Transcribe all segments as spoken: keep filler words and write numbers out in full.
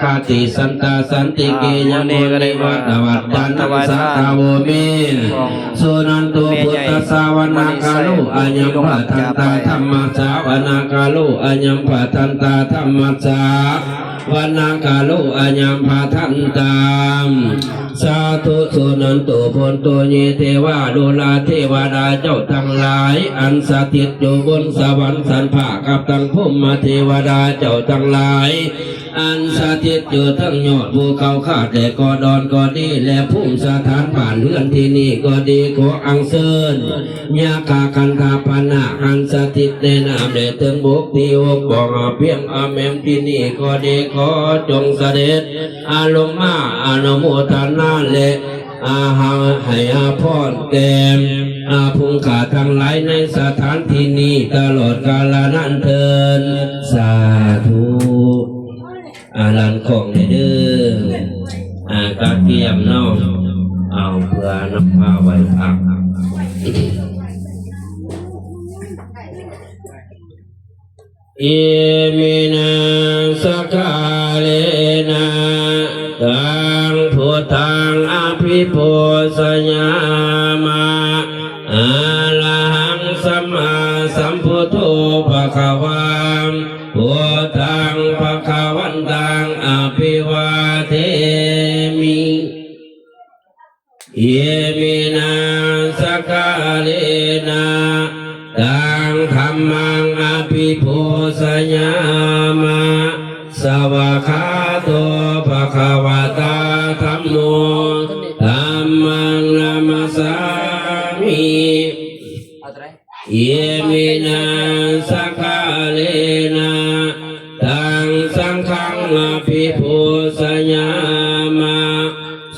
คติ santā santike อ่า yaṃ โมเน munivaravacanaṃ ก็ได้ว่า สาธโว เม ขอ Suṇantu แม่ใหญ่ buddhasāvanakālo แม่ใหญ่ ayambhadantā ที่ลงหลังจากไป dhammassa vanakālo ayambhadantā, dhammasā vanakālo ayambhadantā. Sādhu. Suṇantu bhonto ye devā, ดูราเทวดาเจ้าทั้งหลาย อันสถิตอยู่บนสวรรค์ชั้นฟ้า กับทั้งพรหมเทวดาเจ้าทั้งหลาย อันสถิตอยู่เทิงยอดภูเขาข้าแต่ก็ดอนก็ดี และภูมิสถานบ้านเรือนที่นี่ก็ดี ขออัญเชิญ ยักขคันธปนาค อันสถิตในน้ำและเทิงบกที่อบอ้อมเพียงอ้อมแอมที่นี่ก็ดี ขอจงเสด็จลงมาอนุโมทนาและอาหารให้อาภรณ์แก่อาพุงข้าทั้งหลายในสถานที่นี้ตลอดกาลนานเทิน สาธุ อาหารของในเด้อ อ่า กระเทียมเนาะ เอาเพื่อน้ำผ้าไหว้พระ Iminā sakkārena taṃ buddhaṃ abhipūjayāma. Arahaṃ sammāsambuddho bhagavā, buddhaṃ bhagavantaṃ abhivādemi. Iminā sakkārena taṃ dhammaṃ abhipūjayāma. Svākkhāto bhagavatā dhammo, dhammaṃ namassāmi. Iminā sakkārena taṃ saṅghaṃ abhipūjayāma.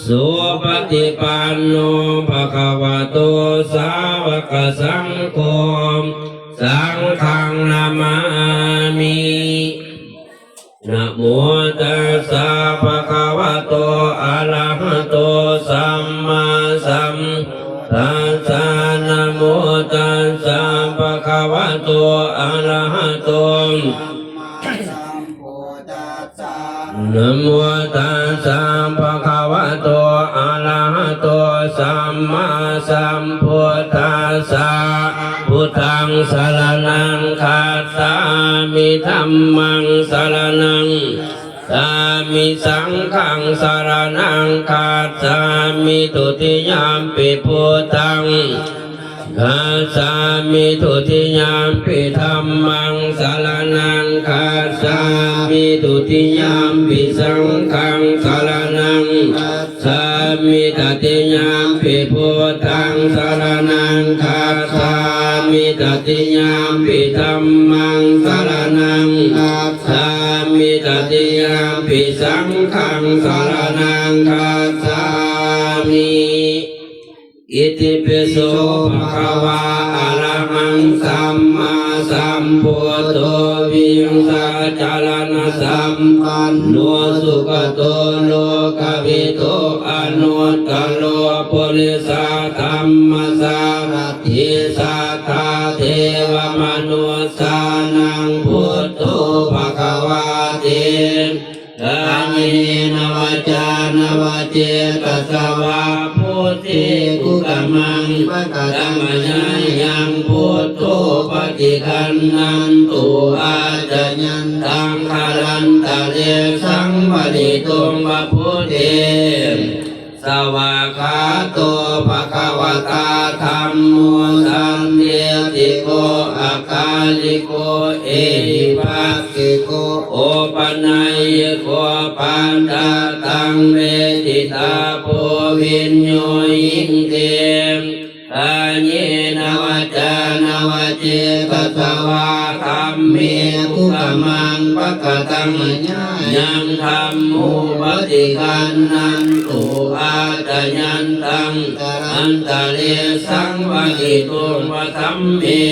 Supaṭipanno bhagavato sāvakasaṅgho, saṅghaṃ namāmi. Namo tassa bhagavato arahato sammāsambuddhassa. Namo tassa bhagavato arahato. Namo tassa bhagavato arahato sammāsambuddhassa. Buddhaṃ saraṇaṃ gacchāmi. Dhammaṃ saraṇaṃ gacchāmi. Saṅghaṃ saraṇaṃ gacchāmi. Dutiyampi buddhaṃ gacchāmi. Dutiyampi dhammaṃ saraṇaṃ gacchāmi. Dutiyampi saṅghaṃ saraṇaṃ gacchāmi. Tatiyampi buddhaṃ saraṇaṃ gacchāmi. Tatiyampi dhammaṃ saraṇaṃ gacchāmi. Tatiyampi saṅghaṃ saraṇaṃ gacchāmi. Itipi so bhagavā arahaṃ sammāsambuddho vijjācaraṇasampanno sugato lokavidū anuttaro purisadammasārathi satthā devamanussānaṃ buddho bhagavāti. Kāyena vācāya va cetasā vā buddhe kukammaṃ pakataṃ mayā yaṃ buddho paṭiggaṇhatu accayantaṃ kālantare saṃvarituṃ va buddhe. Svākkhāto bhagavatā dhammo sandiṭṭhiko akāliko ehipassiko opanayiko paccattaṃ veditabbo viññūhīti. Kāyena vācāya va cetasā vā dhamme kukammaṃ pakataṃ mayā yaṃ dhammo paṭiggaṇhatu accayantaṃ kālantare saṃvarituṃ va dhamme.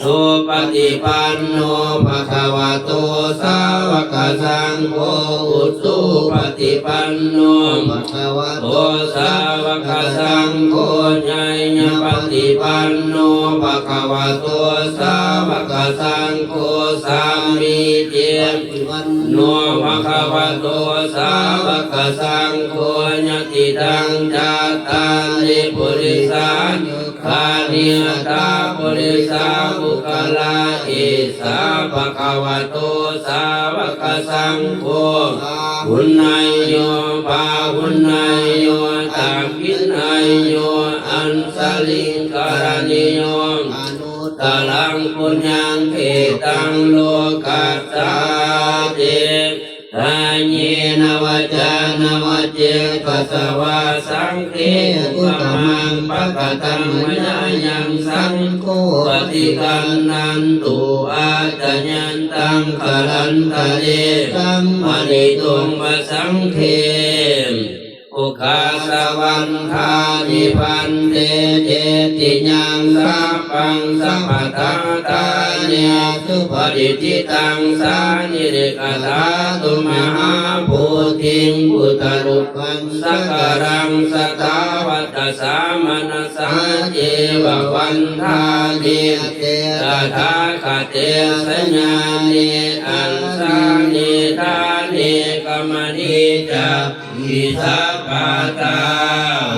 supaṭipanno bhagavato sāvakasaṅgho, ujupaṭipanno bhagavato sāvakasaṅgho, ñāyapaṭipanno bhagavato sāvakasaṅgho, sāmīcipaṭipanno bhagavato sāvakasaṅgho, yadidaṃ cattāri purisayugāni aṭṭha purisapuggalā, esa bhagavato sāvakasaṅgho, āhuneyyo pāhuneyyo dakkhiṇeyyo añjalikaraṇīyo, anuttaraṃ puññakkhettaṃ lokassāti. Kāyena vācāya va cetasā vā, saṅghe kukammaṃ pakataṃ mayā yaṃ, saṅgho paṭiggaṇhatu accayantaṃ, kālantare saṃvarituṃ va saṅghe. Ukāsa vandāmi bhante cetiyaṃ sabbaṃ sabbaṭṭhāne supatiṭṭhitaṃ, sārīrikā dhātu mahābodhiṃ buddharūpaṃ sakalaṃ sadā, vacasā manasā ceva vandāmi tathāgate, sayane āsane ṭhāne gamane ca pi sabbadā.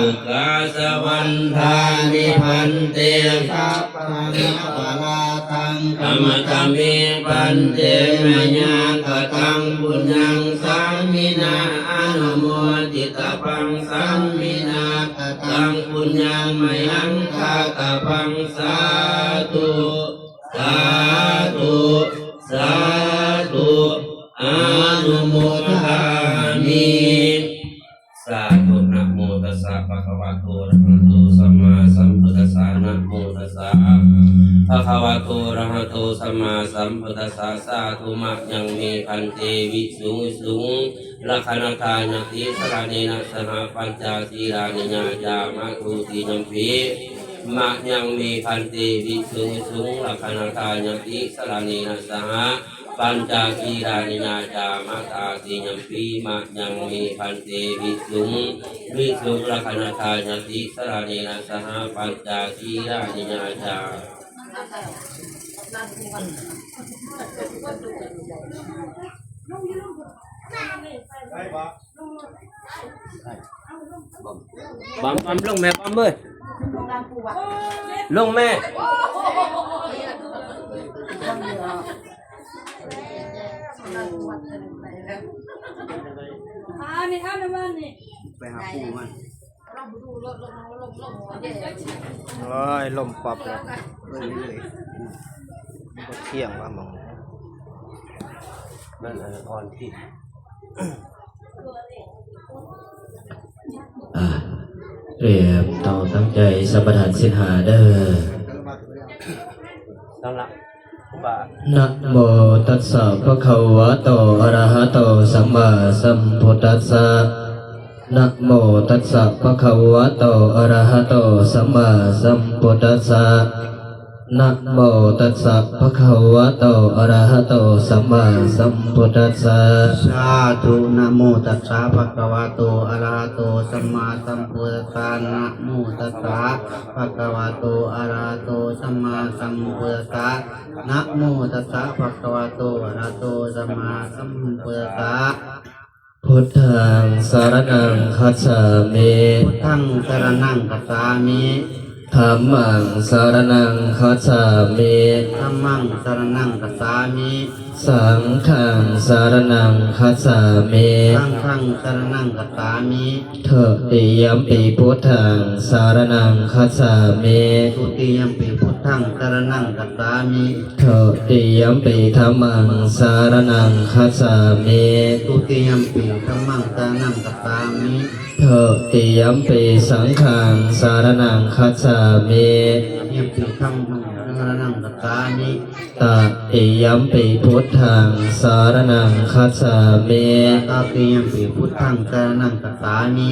Ukāsa vandāmi bhante sabbaṃ aparādhaṃ khamatha me bhante, mayā kataṃ puññaṃ sāminā anumoditabbaṃ, sāminā kataṃ puññaṃ mayhaṃ dātabbaṃ. Sādhu, sādhu, sādhu, anumodāmi. Sādhu. Namo tassa bhagavato arahato sammāsambuddhassa. Namo tassa bhagavato arahato sammāsambuddhassa. Sādhu. Mayaṃ me bhante visuṃ visuṃ rakkhaṇatthāya tisaraṇena saha pañca sīlāni yācāma. Dutiyampi mayaṃ me bhante visuṃ visuṃ rakkhaṇatthāya tisaraṇena saha pañca sīlāni yācāma. Tatiyampi mayaṃ me bhante visuṃ visuṃ rakkhaṇatthāya tisaraṇena saha pañca sīlāni yācāma. บอม บอม ลงแม่ บอมเอ้ย ลงแม่ ไปหาปู่มัน โอ้ย ลมปอบเลย เออ นี่เลย มันก็เที่ยงว่าหม่อง นั่น อันอ่อนที่ อ่ะ เตรียมต่อตั้งใจสมาทานศีลห้าเด้อ นั่นละ Namo tassa bhagavato arahato sammāsambuddhassa. Namo tassa bhagavato arahato sammāsambuddhassa. Namo tassa bhagavato arahato sammāsambuddhassa. Sādhu. Namo tassa bhagavato arahato sammāsambuddhassa. Namo tassa bhagavato arahato sammāsambuddhassa. Namo tassa bhagavato arahato sammāsambuddhassa. Buddhaṃ saraṇaṃ gacchāmi. Buddhaṃ saraṇaṃ gacchāmi. Dhammaṃ saraṇaṃ gacchāmi. Dhammaṃ saraṇaṃ gacchāmi. Saṅghaṃ saraṇaṃ gacchāmi. Saṅghaṃ saraṇaṃ gacchāmi. Dutiyampi buddhaṃ saraṇaṃ gacchāmi. Dutiyampi buddhaṃ saraṇaṃ gacchāmi. Dutiyampi dhammaṃ saraṇaṃ gacchāmi. Dutiyampi dhammaṃ saraṇaṃ gacchāmi. Dutiyampi saṅghaṃ saraṇaṃ gacchāmi. Dutiyampi dhammaṃ saraṇaṃ gacchāmi. Tatiyampi buddhaṃ saraṇaṃ gacchāmi. Tatiyampi buddhaṃ saraṇaṃ gacchāmi.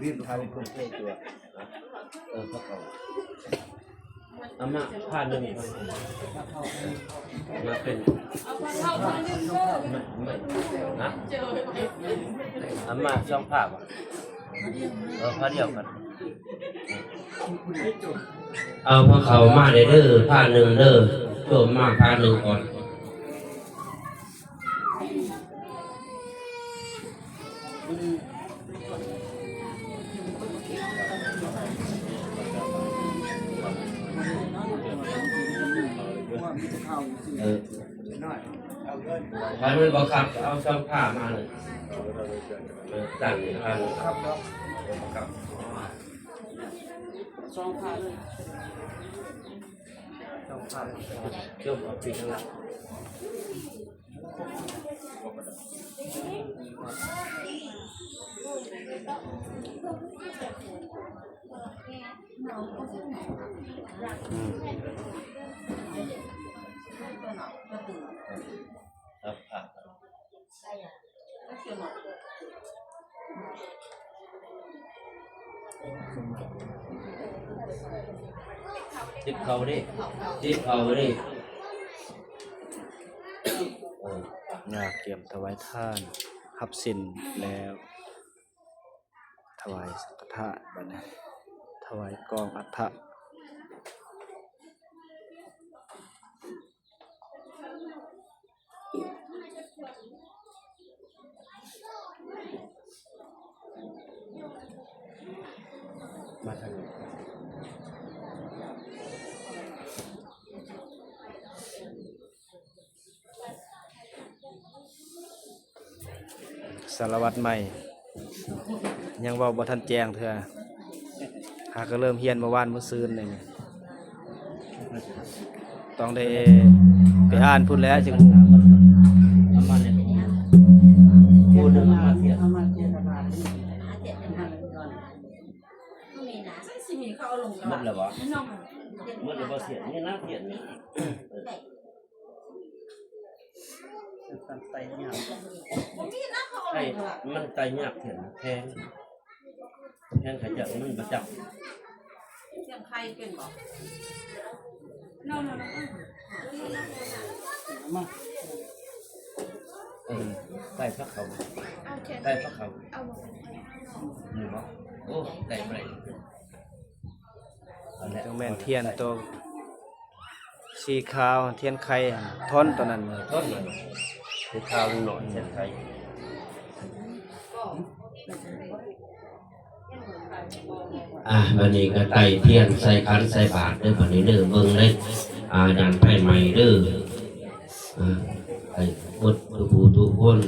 รีบพาไปเปิดเพลงตัว เออ พระเขา เอามาผ้าหนึ่งก่อน มาเป็น ไม่ ไม่ นะ เอามาสองผ้าบ่ เออ ผ้าเดียวกัน เอาพระเขามาเด้อ ผ้าหนึ่งเด้อ โยมมาผ้าหนึ่งก่อน เออ ถ้ามันบ่คัก เอาสองผ้ามาเลย เออ ตั้งนี่ผ้าหนึ่ง สองผ้าเลย สองผ้า โยมเอาปิดข้างหลัง จิบเขาดิ จิบเขาดิ เออ ญาติเตรียมถวายทาน รับศีลแล้ว ถวายสังฆทานบัดนี้ ถวายกองอัฐะ มาทางนี้ สารวัตรใหม่ ยังเว้าบ่ทันแจ้งเทื่อ หากก็เริ่มเฮียนเมื่อวานมื้อซืนนี่ ต้องได้ไปอ่านพุ้นแล้วจึงฮู้ เอามาเนี่ย พูดถึงเอามาเทียบ เอามาเทียบกับบ้านนี่ เอามาเทียบกับบ้านนี่ก่อน หมดแล้วบ่ หมดแล้วบ่เทียน นี่นะเทียนนี่ ไอ้ มันไตยากเทียนแพง แพงขยับมันประจับ เทียนไข่เป็นบ่ เออ ไตพระเขา เอาเทียน ไตพระเขา เอาบ่ นี่บ่ โอ้ ไตไป อันเนี้ย จั่งแม่นเทียนโตสีขาว เทียนไข่ ท่อนโตนั้น เออ ท่อนนั้น สีขาวหน่อย เทียนไข่ อ่ะ บัดนี้ก็ไต้เทียนใส่ขันใส่บาตรเด้อ บัดนี้เด้อ เบิ่งเด้อ อ่า ด้านไฟใหม่เด้อ อ่า ให้หมดทุกผู้ทุกคน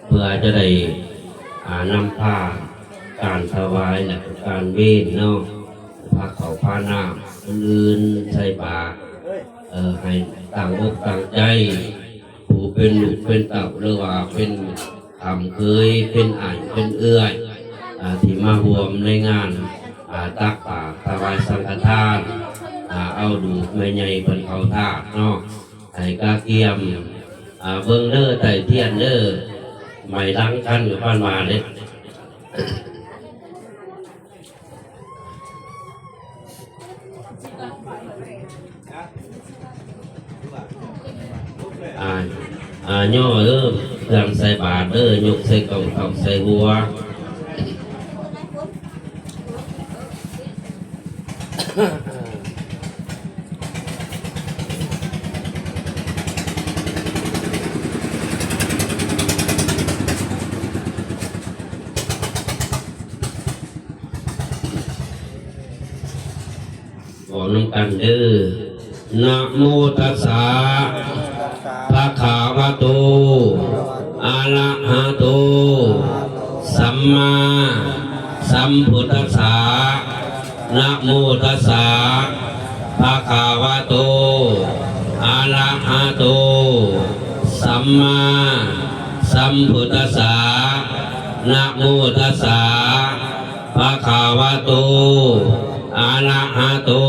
เพื่อจะได้ อ่า นำพาการถวายและการเวียนเนาะ พาข้าวพาน้ำอื่นๆใส่บาตร เอ่อ ให้ตั้งอกตั้งใจ ผู้เป็นลูกเป็นเต้า หรือว่าเป็น อ่ำเคยเป็นอ้ายเป็นเอื้อย อ่า ที่มาร่วมในงาน อ่า ตักบาตรถวายสังฆทาน อ่า เอาลูกแม่ใหญ่เพิ่นเข้าธาตุเนาะ ให้กะเกียม อ่า เบิ่งเด้อไต้เทียนเด้อ ไม้หลังคันกับปานว่าเด้ อ่า อ่า ย่อเด้อ เครื่องใส่บาตรเด้อ ยกใส่เก้าเต้าใส่หัว บอกนำกันเด้อ Namo tassa bhagavato arahato sammāsambuddhassa. Namo tassa bhagavato arahato sammāsambuddhassa. Namo tassa bhagavato arahato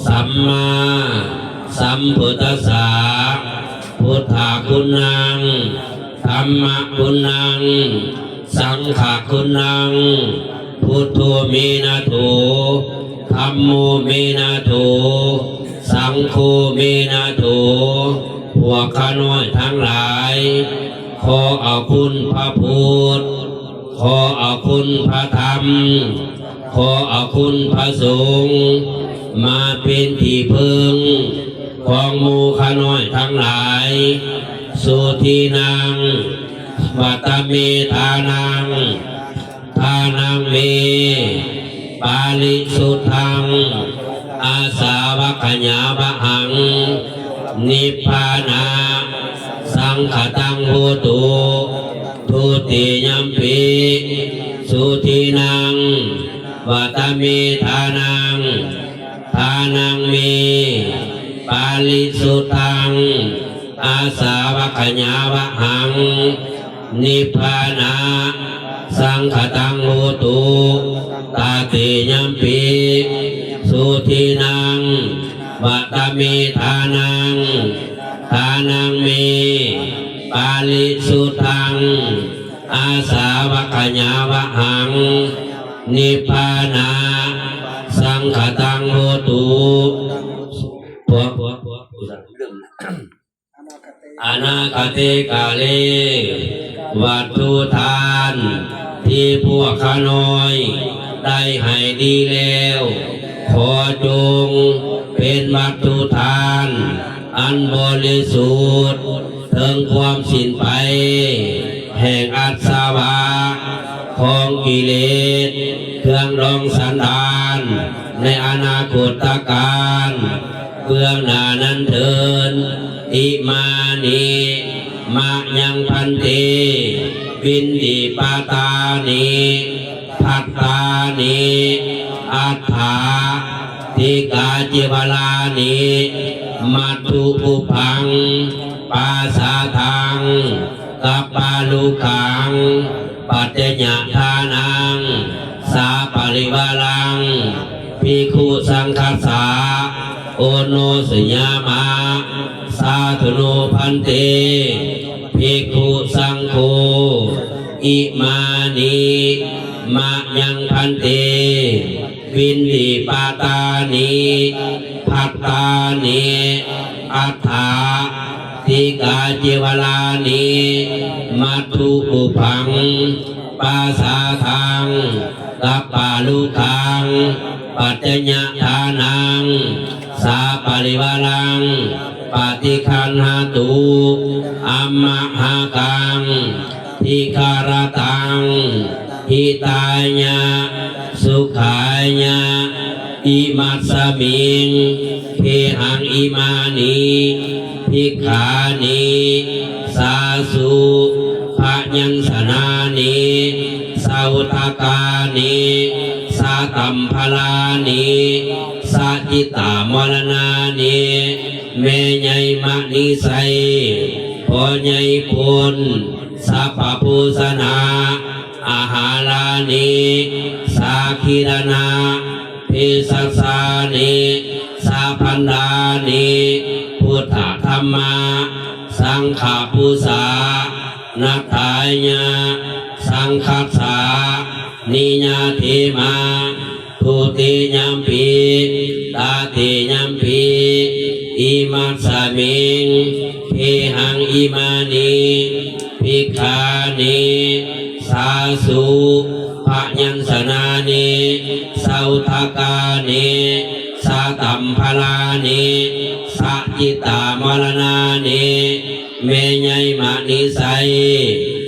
sammāsambuddhassa. Buddhaguṇaṃ dhammaguṇaṃ saṅghaguṇaṃ. Buddho me nātho, dhammo me nātho, saṅgho me nātho. พวกข้าน้อยทั้งหลาย ขอเอาคุณพระพุทธ ขอเอาคุณพระธรรม ขอเอาคุณพระสงฆ์ มาเป็นที่พึ่งของหมู่ข้าน้อยทั้งหลาย Sudinnaṃ vata me dānaṃ, dānaṃ me parisuddhaṃ, āsavakkhayāvahaṃ, nibbānasaṅkhātaṃ hotu. Dutiyampi sudinnaṃ vata me dānaṃ, dānaṃ me parisuddhaṃ, āsavakkhayāvahaṃ, nibbānasaṅkhātaṃ hotu. Tatiyampi sudinnaṃ vata me dānaṃ, dānaṃ me parisuddhaṃ, āsavakkhayāvahaṃ, nibbānasaṅkhātaṃ hotu. พวก Anāgate kāle วัตถุทานที่พวกข้าน้อยได้ให้ดีแล้ว ขอจงเป็นวัตถุทานอันบริสุทธิ์ เถิงความสิ้นไปแห่งอาสวะของกิเลส เครื่องดองสันดานในอนาคตกาล เบื้องหน้านั้นเทิน Imāni mayaṃ bhante piṇḍapātāni bhattāni aṭṭhā ṭhikā cīvarāni matthupubbaṃ pāsādaṃ kappālukhaṃ paccayadānaṃ saparivāraṃ Bhikkhusaṅghassa oṇojayāma. Sādhu no bhante. Bhikkhusaṅgho. Imāni mayaṃ bhante piṇḍapātāni bhattāni aṭṭhā tikacīvarāni matthupubbaṃ pasādaṃ kappālukhaṃ paccayadānaṃ saparivāraṃ paṭiggaṇhātu amhākaṃ dīgharattaṃ hitāya sukhāya. Imasmiṃ gehaṃ imāni bhikkhanī sāsubyañjanāni sauttakāni satampharāni sacittamaraṇāni แม่ใหญ่มะนิไส พ่อใหญ่ปุณ sabbabhūsana āhārāni sakkhiṇa bhesajjāni sabhaṇḍāni buddhadhammasaṅghapūjā. Natthāya saṅghassa niyyādema dutiyampi tatiyampi. Imasmiṃ gehaṃ imāni bhikkhanī sāsubyañjanāni sauttakāni satampharāni sacittamaraṇāni แม่ใหญ่มะนิไส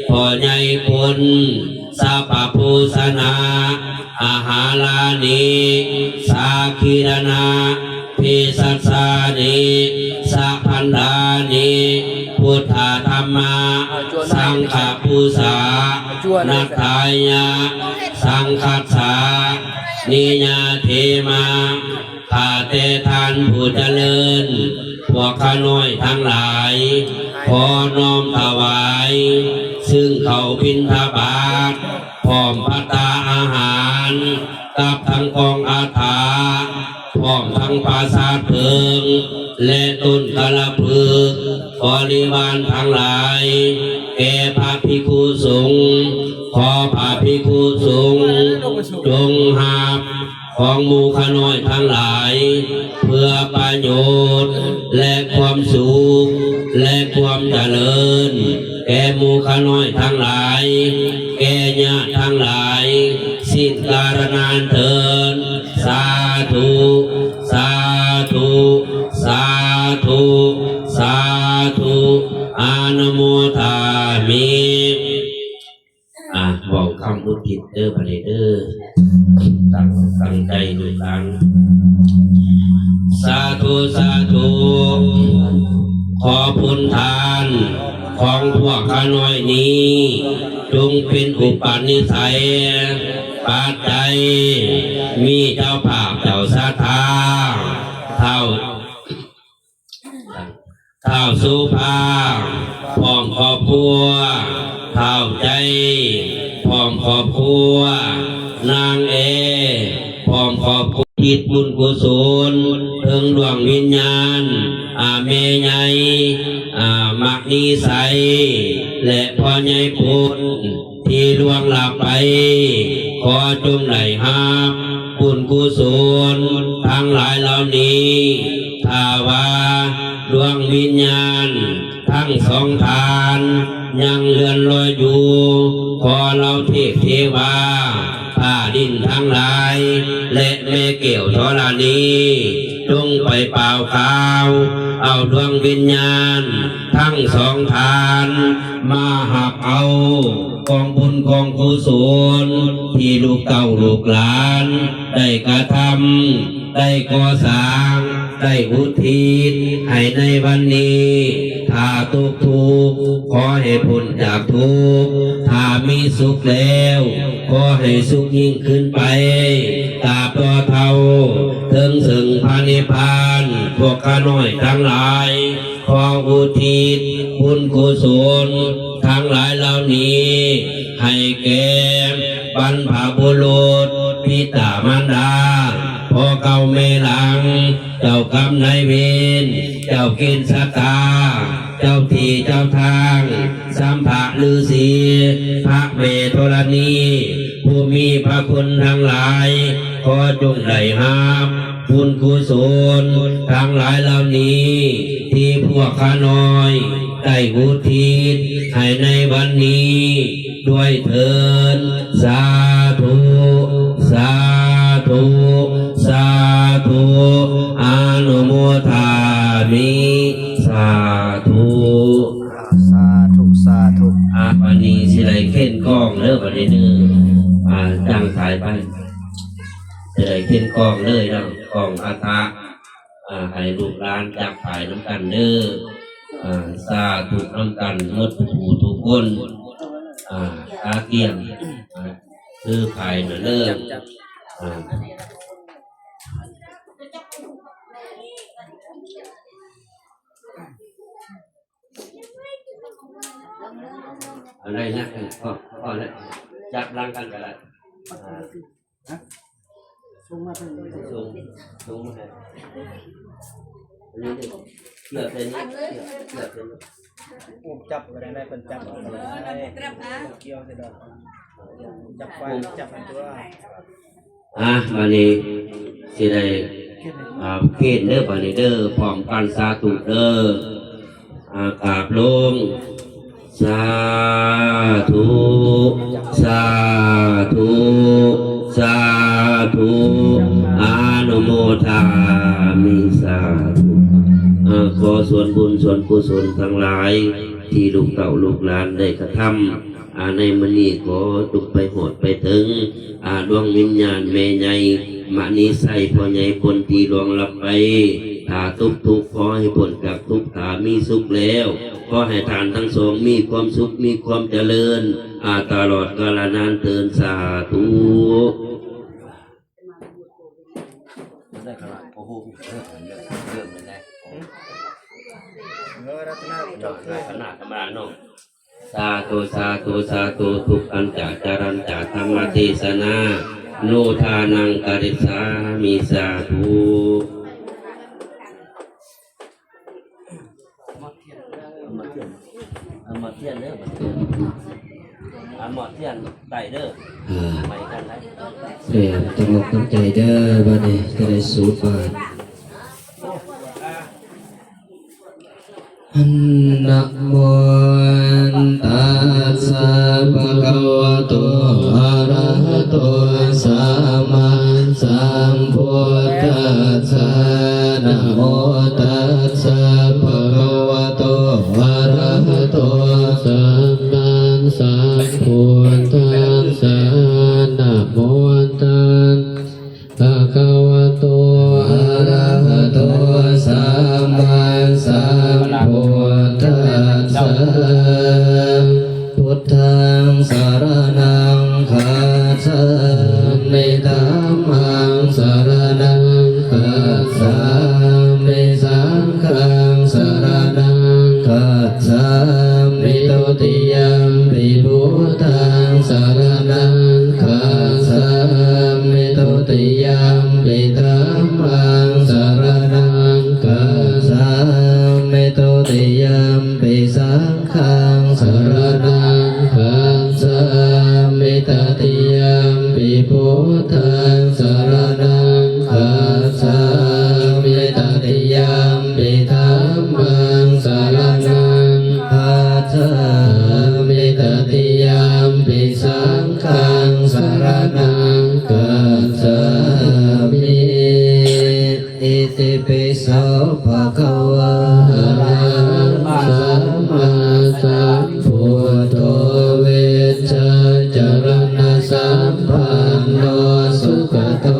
พ่อใหญ่ปุณ sabbabhūsana āhārāni sakkhiṇa bhesajjāni sabhaṇḍāni buddhadhammasaṅghapūjā. Natthāya saṅghassa niyyādema. ข้าแต่ท่านผู้เจริญ พวกข้าน้อยทั้งหลาย ขอน้อมถวาย ซึ่งข้าวบิณฑบาต พร้อมภัตตาอาหาร กับทั้งกองอาถา พร้อมทั้งปราสาทเพลิง และต้นกาลพฤกษ์ บริวารทั้งหลาย แก่พระภิกขุสงฆ์ ขอพระภิกขุสงฆ์ จงรับ ของหมู่ข้าน้อยทั้งหลาย เพื่อประโยชน์และความสุข และความเจริญ แก่หมู่ข้าน้อยทั้งหลาย แก่ญาติทั้งหลาย สิ้นกาลนานเทอญ สาธุ สาธุ สาธุ สาธุ อนุโมทามิ อ่ะ บอกคำอุทิศเด้อ บัดนี้เด้อ ตั้ง ตั้งใจลูกหลาน สาธุ สาธุ ขอบุญทาน ของพวกข้าน้อยนี้ จงเป็นอุปนิสัย ปัจจัย มีเจ้าภาพเจ้าศรัทธา ท้าว ท้าวโสภา พร้อมครอบครัว ท้าวใจ๋ พร้อมครอบครัว นางแอ พร้อมครอบครัว อุทิศบุญกุศล เถิงดวงวิญญาณ อาแม่ใหญ่ อามะนิไส และพ่อใหญ่ปุณ ที่ล่วงลับไป ขอจงได้รับบุญกุศลทั้งหลายเหล่านี้ ถ้าว่าดวงวิญญาณทั้งสองท่านยังเลื่อนลอยอยู่ ขอเหล่าเทพเทวา ฟ้าดินทั้งหลาย และแม่แก้วธรณี จงไปป่าวข่าว เอาดวงวิญญาณทั้งสองท่าน มารับเอากองบุญกองกุศล ที่ลูกเต้าลูกหลานได้กระทำ ได้ก่อสร้าง ได้อุทิศให้ในวันนี้ ถ้าตกทุกข์ ขอให้พ้นจากทุกข์ ถ้ามีสุขแล้ว ขอให้สุขยิ่งขึ้นไป ตราบต่อเท่า เถิงซึ่งพระนิพพาน พวกข้าน้อยทั้งหลาย ขออุทิศบุญกุศลทั้งหลายเหล่านี้ ให้แก่บรรพบุรุษ บิดามารดา เคราะห์เก่าแม่หลัง เจ้ากรรมนายเวร เจ้าเกณฑ์ชะตา เจ้าที่เจ้าทาง สัมภะฤๅษี พระแม่ธรณี ผู้มีพระคุณทั้งหลาย ขอจงได้รับบุญกุศลทั้งหลายเหล่านี้ ที่พวกข้าน้อยได้อุทิศให้ในวันนี้ ด้วยเทอญ สาธุ สาธุ สาธุ อนุโมทามิ สาธุ สาธุ สาธุ อา บัดนี้สิได้เคนกลองเด้อ บัดนี้เด้อ อ่า จั่งสายไป สิได้คนกลองเลยเนาะ กลองอัฏฐะ อ่า ให้ลูกหลานจับสายนำกันเด้อ อ่า สาธุนำกันหมดทุกผู้ทุกคน อ่า ตาเตรียม อ่า คือสายน่ะเด้อ อ่า อะไรนะ พอ พอแล้ว จับหลังกันก็ได้ อ่า ฮะ ส่งมาทางนี้ ส่ง ส่งมาให้ อันนี้นี่ เกี่ยวใส่นี้ เกี่ยว เกี่ยวใส่นี้ อุ้มจับก็ได้ ได้เพิ่นจับเอาก็ได้ เกี่ยวใส่ดอก จับไฟ จับอันตัว อ่ะ บัดนี้สิได้ อ่า เคนเด้อ บัดนี้เด้อ พร้อมกัน สาธุเด้อ อ่า กราบลง สาธุ สาธุ สาธุ อนุโมทามิ สาธุ อ่า ขอส่วนบุญส่วนกุศลทั้งหลาย ที่ลูกเต้าลูกหลานได้กระทำ อ่า ในมื้อนี้ขอจงไปฮอดไปถึง อ่า ดวงวิญญาณแม่ใหญ่มณีไชย พ่อใหญ่คนที่ล่วงลับไป ถ้าทุกข์ทุกข์ขอให้พ้นจากทุกข์ ถ้ามีสุขแล้ว ขอให้ท่านทั้งสองมีความสุข มีความเจริญ อ่า ตลอดกาลนานเทอญ สาธุ ได้ขนาด โอ้โห เริ่มเลยนะ เออ รัตนา ขนาดธรรมดาเนาะ สาธุ สาธุ สาธุ ทุกขัญจะ จรัญจะ ธัมมเทศนา โนทานัง karissāmi สาธุ เอาหมอเทียนเด้อ เอาหมอเทียนได้เด้อ อ่า ไปกันได้ เตรียมตั้งอกตั้งใจเด้อ บัดนี้จะได้สูดบาตร Namo tassa bhagavato arahato sammāsambuddhassa. Namo tassa bhagavato arahato sammāsambuddhassa. Namo tassa bhagavato arahato sammāsambuddhassa. Buddhaṃ saraṇaṃ gacchāmi. Dhammaṃ saraṇaṃ gacchāmi. Saṅghaṃ saraṇaṃ gacchāmi. Dutiyampi buddhaṃ saraṇaṃ gacchāmi. Dutiyampi dhammaṃ saraṇaṃ gacchāmi. Dutiyampi saṅghaṃ saraṇaṃ gacchāmi. Tatiyampi buddhaṃ saraṇaṃ gacchāmi. Tatiyampi dhammaṃ saraṇaṃ gacchāmi. Tatiyampi saṅghaṃ saraṇaṃ gacchāmi. Itipi so bhagavā arahaṃ sammāsambuddho vijjācaraṇasampanno sugato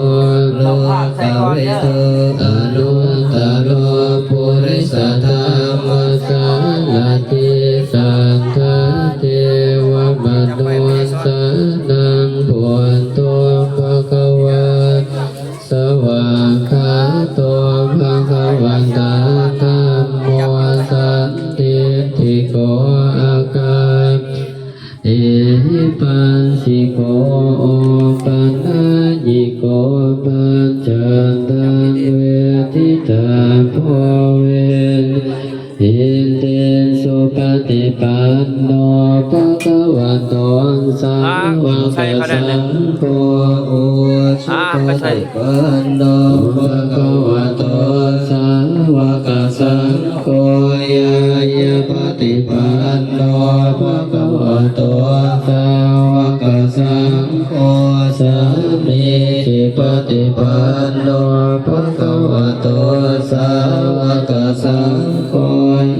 สาวกสังโฆ อุจุปฏิปันโน ภะคะวะโต สาวกสังโฆ ญาณปฏิปันโน ภะคะวะโต สาวกสังโฆ สามีจิปฏิปันโน ภะคะวะโต สาวกสังโฆ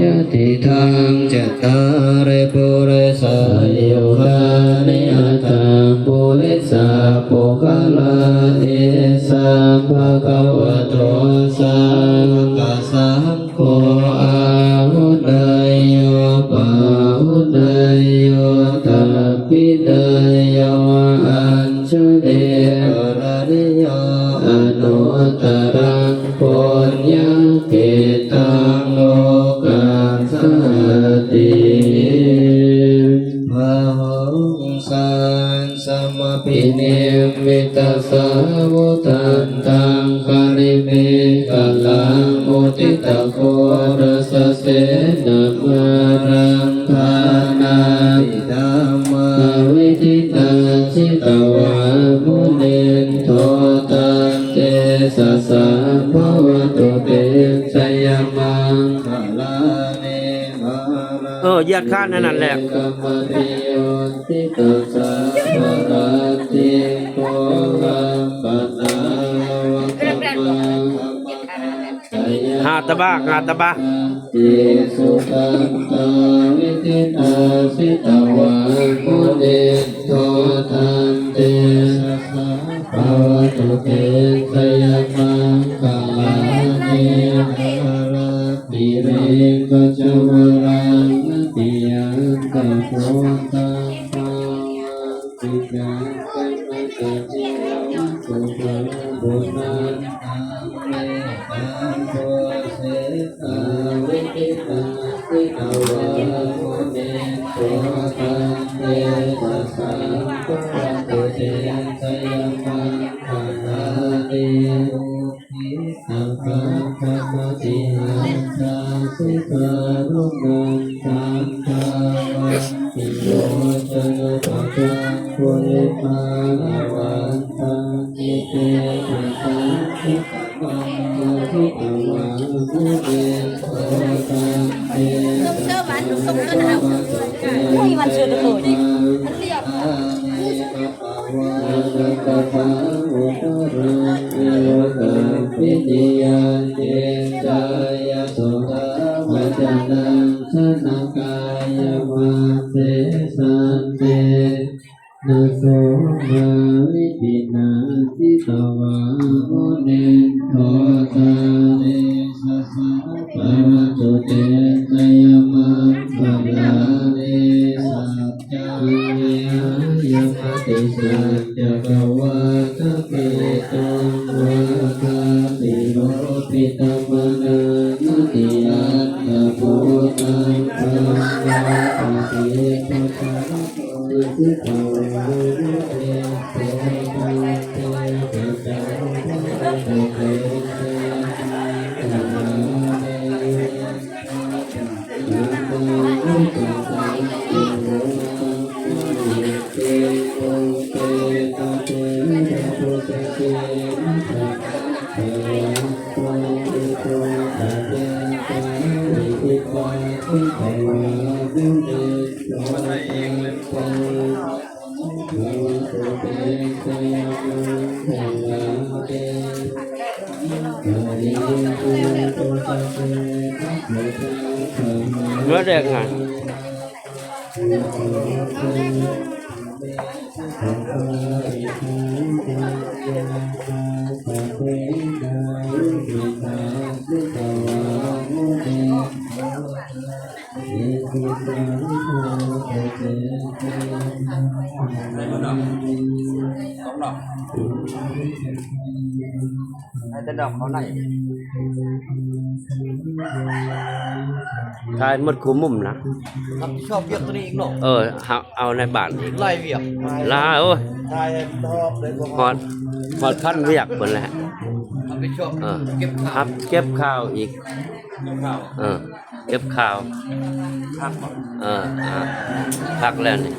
ยะติทัง จัตตาริ ปุริสายุคานิ อัตถะ ปุริสะปุคคลา เอสัง ภะคะวะโต สาวกสังโฆ อาหุเนยโย ปาหุเนยโย ตักขิเนยโย อัญชลีกรณีโย อนุตตรัง ปุญญะเขตตัง โลกัสสาติ Bāhuṃ sahassamabhinimmitasāvudhantaṃ, grīmekhalaṃ uditaghorasasenamāraṃ, dānādidhammavidhinā jitavā munindo, tantejasā bhavatu te jayamaṅgalāni. เออ เหยียดคานอันนั้นแหละ หาตะบะ หาตะบะ Sukantā vidhinā jitavā munindo, tantejasā bhavatu te jayamaṅgalāni. Mārātirekajamalaṃ atiandhabhūtaṃ, dāvaggicakkamasanīva sudāruṇantaṃ, mettambusekavidhinā jitavā munindo, tantejasā bhavatu te jayamaṅgalāni. Ukkhittakhaggamatihatthasudāruṇantaṃ, dhāvantiyojanapathaṅgulimālavantaṃ, iddhībhisaṅkhatamano jitavā munindo, tantejasā bhavatu te jayamaṅgalāni. Katvāna kaṭṭhamudaraṃ iva gabbhinīyā, ciñcāya duṭṭhavacanaṃ janakāyamajjhe, santena somavidhinā jitavā munindo, tantejasā bhavatu te jayamaṅgalāni. Sac- -cavihāya matisaccakavādaketuṃ, vādābhiropitamanaṃ atiandhabhūtaṃ, brahmābhitiṭṭhatu jitavā munindo, tantejasā bhavatu te jayamaṅgalāni. Nó đẹp hả? Hai tên đọc khẩu này. ຖ່າຍໝົດຄູ່ມຸມນະ ຮັບຜິດຊອບວຽກຕົວນີ້ອີກເນາະ. ເອີ ເຮົາເອົາໃນບ້ານອີກ ຫຼາຍວຽກ ຫຼາຍ ໂອ້ຍ ຖ່າຍຮອບເລີຍ ຮອດ ຮອດຂັ້ນວຽກພຸ້ນແຫຼະ ຮັບຜິດຊອບ ເອີ ເກັບຂ່າວ ຮັບເກັບຂ່າວອີກ ເກັບຂ່າວ ເອີ ເກັບຂ່າວ ພັກບໍ່ ເອີ ອ່າ ພັກແລ້ວນີ້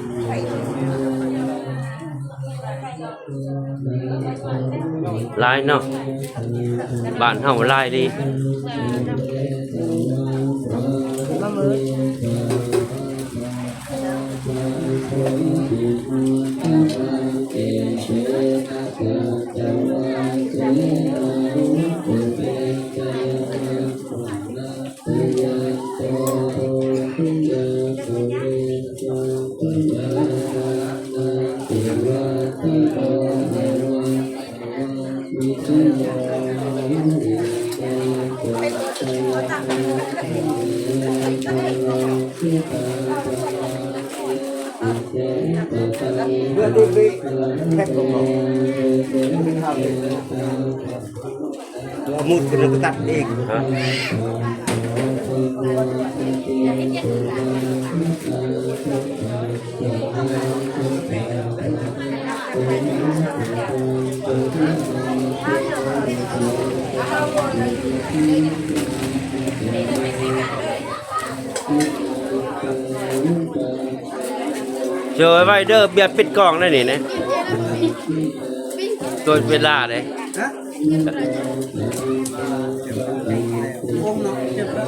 ຫຼາຍເນາະ ບ້ານເຮົາຫຼາຍເດ້. Dur dulu, cek dulu. Rambut kena ketat, Dik. Hah? Joi, ໄວ້ເດີ ເບຍປິດກ້ອງໄດ້ນີ້ນະ ໂດນເວລາເດ້.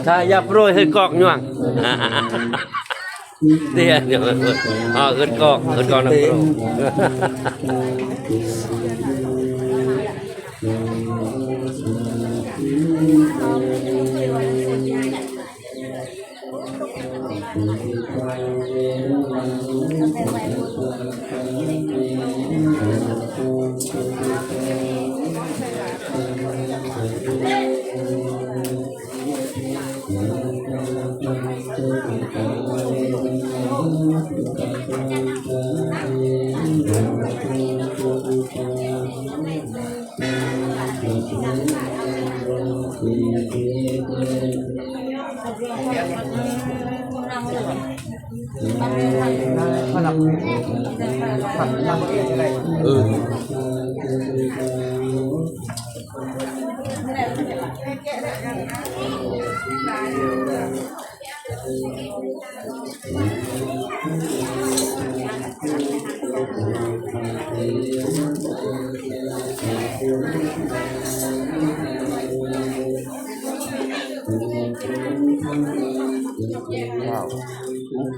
ຖ້າຢ່າໂປຣຍ ເຮີດກອກຍ່ວງ ເດ ເອີ ເຮີດກອກ ເຮີດກອກນຳໂປຣຍ. Wow.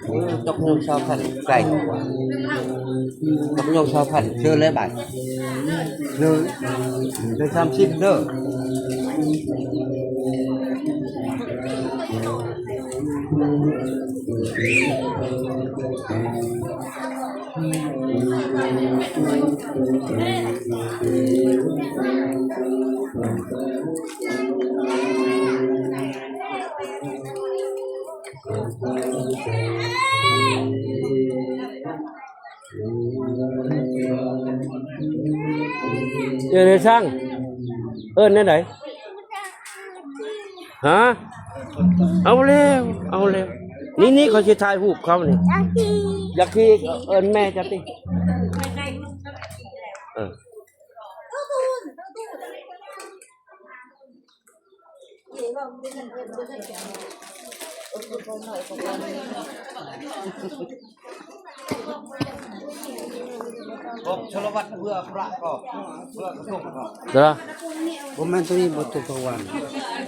ເອີ ຕົກຍົງຊາວພັນ ໄກ ຕົກຍົງຊາວພັນ ເຊີນເລີຍບາດ ເດີ ເດີ ສາມສິບເດີ. ເອີ້ນໃຫ້ຊ່າງ ເອີ້ນແນວໃດ? ຮະ? ເອົາແລ້ວ ເອົາແລ້ວ ນີ້ໆ ຂ້ອຍຊິຖ່າຍຮູບເຂົານີ້ ຢາກຂີ່ ເອີ້ນແມ່ເຈົ້າຕິ ເອີ. ບໍ່ ຊົລະວັດ ເພື່ອພະກໍ ເພື່ອກະທົງກໍ ເດີ ບໍ່ແມ່ນ ໂຕນີ້ບໍ່ຕົກຕະວັນ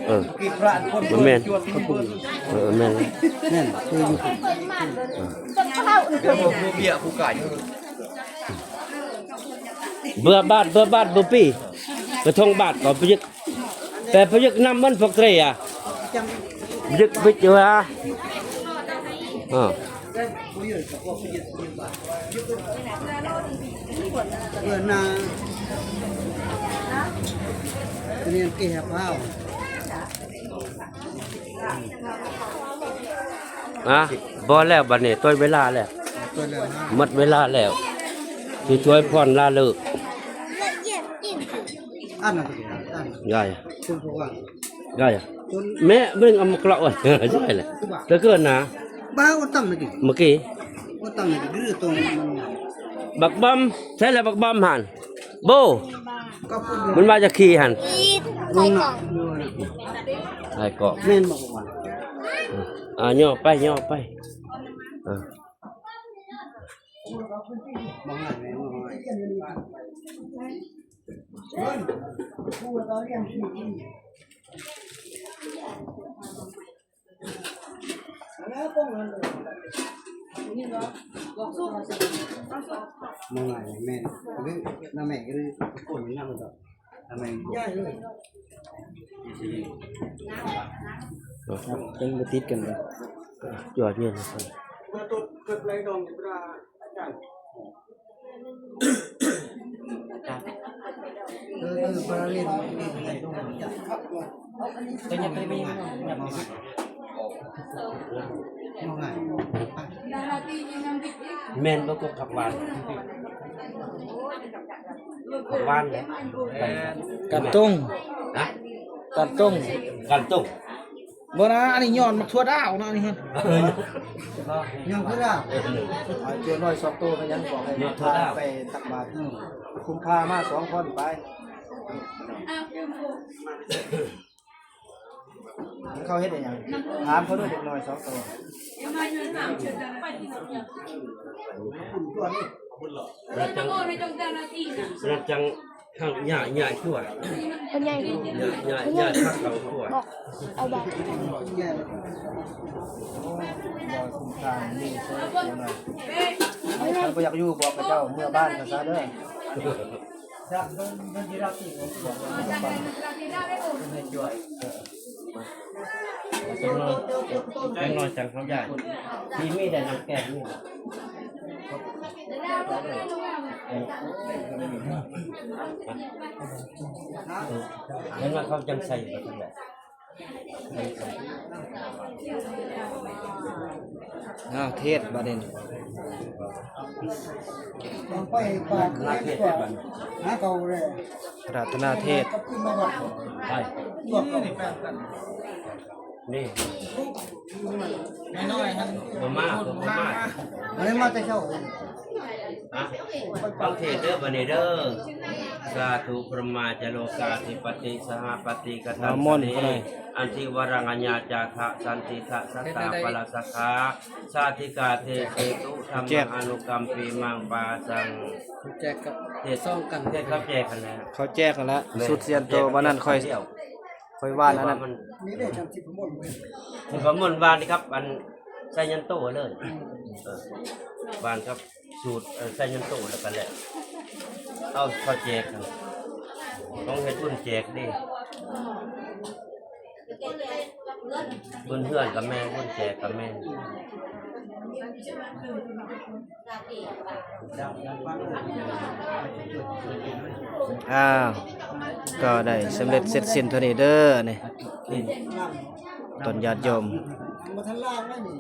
ເອີ ບໍ່ແມ່ນ ເອີ ແມ່ນ ແມ່ນ ຄືຢູ່ ເອີ ເບຍຜູ້ກາຍ ເບືອບາດ ເບືອບາດ ບໍ່ປີ ກະທົງບາດກໍປະຍຸກ ແຕ່ປະຍຸກນຳມັນພວກເຕຣອະ ປະຍຸກບິດຢູ່ຫາ ອໍ ເອີ ນາ ເປັນຫຍັງເກະພາວ ອະ ບໍ່ແລ້ວ ບັດນີ້ ຕົວເວລາແລ້ວ ຕົວເວລາ ໝົດເວລາແລ້ວ ຊິຊ່ວຍພອນລາເລີກ ອັນນັ້ນ ອັນນັ້ນ ໄດ້ ຄຸນຜູ້ວ່າ ໄດ້ ແມ່ເບິ່ງເອົາມາເກາະໄວ້ ໄດ້ແຫຼະ ຕະເກີນນະ ບ້າ ໂອຕັມມາກີ້ ມາກີ້ ໂອຕັມມາກີ້ ຫຼືຕົງມັນ ບັກບອມ ໃສລະບັກບອມຫັ້ນ ໂບ ມັນວ່າຈະຂີ່ຫັ້ນ ລົງນະ ໄອ້ເກາະ ແມ່ນບໍ່ວ່າ ອ່າ ຍໍໄປ ຍໍໄປ ອ່າ. Mong ai men. Hri, na men hri, ko ni na men. Na men ko. Kan betit kan. Jual dia. Men bako kawan. Kawan. Kantong. Hah? Kantong. Kantong. Bo na, ani nyon ma thua dao na ani han. ຍັງຄືລະ ເອີ ເອົາເຈື່ອນ້ອຍສອງໂຕ ກໍຍັງບອກໃຫ້ພາໄປຕັກບາດ ອືມ ຄຸມພາມາສອງຄົນໄປ ເຂົາເຮັດອີ່ຫຍັງ? ຖາມເຂົາເດີ ເດັກນ້ອຍສອງໂຕ ລະຈັງ ລະຈັງ ຫາກຍ້າຍ ຍ້າຍຕົວະ ມັນໃຫຍ່ ຍ້າຍ ຍ້າຍ ຍ້າຍພັກເອົາຕົວະ ບອກ ເອົາບາດ ບໍ່ຢາກຢູ່ບອກເຂົາເຈົ້າເມືອບ້ານເຂົາຊະເດີ ຈັກໜ້ອຍ ຈັກໜ້ອຍຈັ່ງເຮົາຍ້າຍ ທີ່ມີແຕ່ນ້ຳແກ້ວນີ້ ເຫັນວ່າເຂົາຈັ່ງໃສ່ໄປຈັ່ງໃດ ອ້າວ ເທດບາດນີ້ ໄປປາກເທດກ່ອນ ຫາເຂົາເລີຍ ອາລາທະນາເທດ ກັບຄືນມາວັດ ໄປ ພວກເຂົາ ນີ້ ນ້ອຍໆຫັ້ນ ບໍ່ມາ ບໍ່ມາ ອັນນີ້ມາແຕ່ເຊົ້າ ອ່ະ ຟັງເທດເດີ ບັດນີ້ເດີ Sādhu brahmā ca lokādhipati sahapati ນ້ຳມົນ kataṃ ເຂົາເລີຍ antivaraṃ aññācāga santidassatā ເຮັດແນວໃດ pallassakā sādhikā desetu ແຈກ dhammaṃ anukampimaṃ pāsaṃ ແຈກກັບ ເທດ ຊອງກັນ ເທດກັບແຈກຫັ້ນແຫຼະ ເຂົາແຈກຫັ້ນລະ ແມ່ນ ຊຸດສ່ວນໂຕ ແຈກກັນ ວັນນັ້ນຂ້ອຍ ເດີ ຂ້ອຍຫວ່ານອັນນັ້ນ ມີເດ້ ຈຳສິບປະມົນ ສິບປະມົນຫວ່ານນີ້ຄັບ ອັນໄຊຍັນໂຕເລີຍ ເອີ ຫວ່ານກັບສູດ ເອີ ໄຊຍັນໂຕແລ້ວກັນແຫຼະ ເອົາເຂົ້າແຈກ ຂອງເຮັດບຸນແຈກເດ້ ບຸນເຮືອນກະແມ່ນ ບຸນແຈກກະແມ່ນ ອ້າວ ກໍໄດ້ສຳເລັດເສັດສິ້ນເທົ່ານີ້ເດີນີ້ ຕົ້ນຍາດໂຍມ ບໍ່ທັນລາວແລ້ວນີ້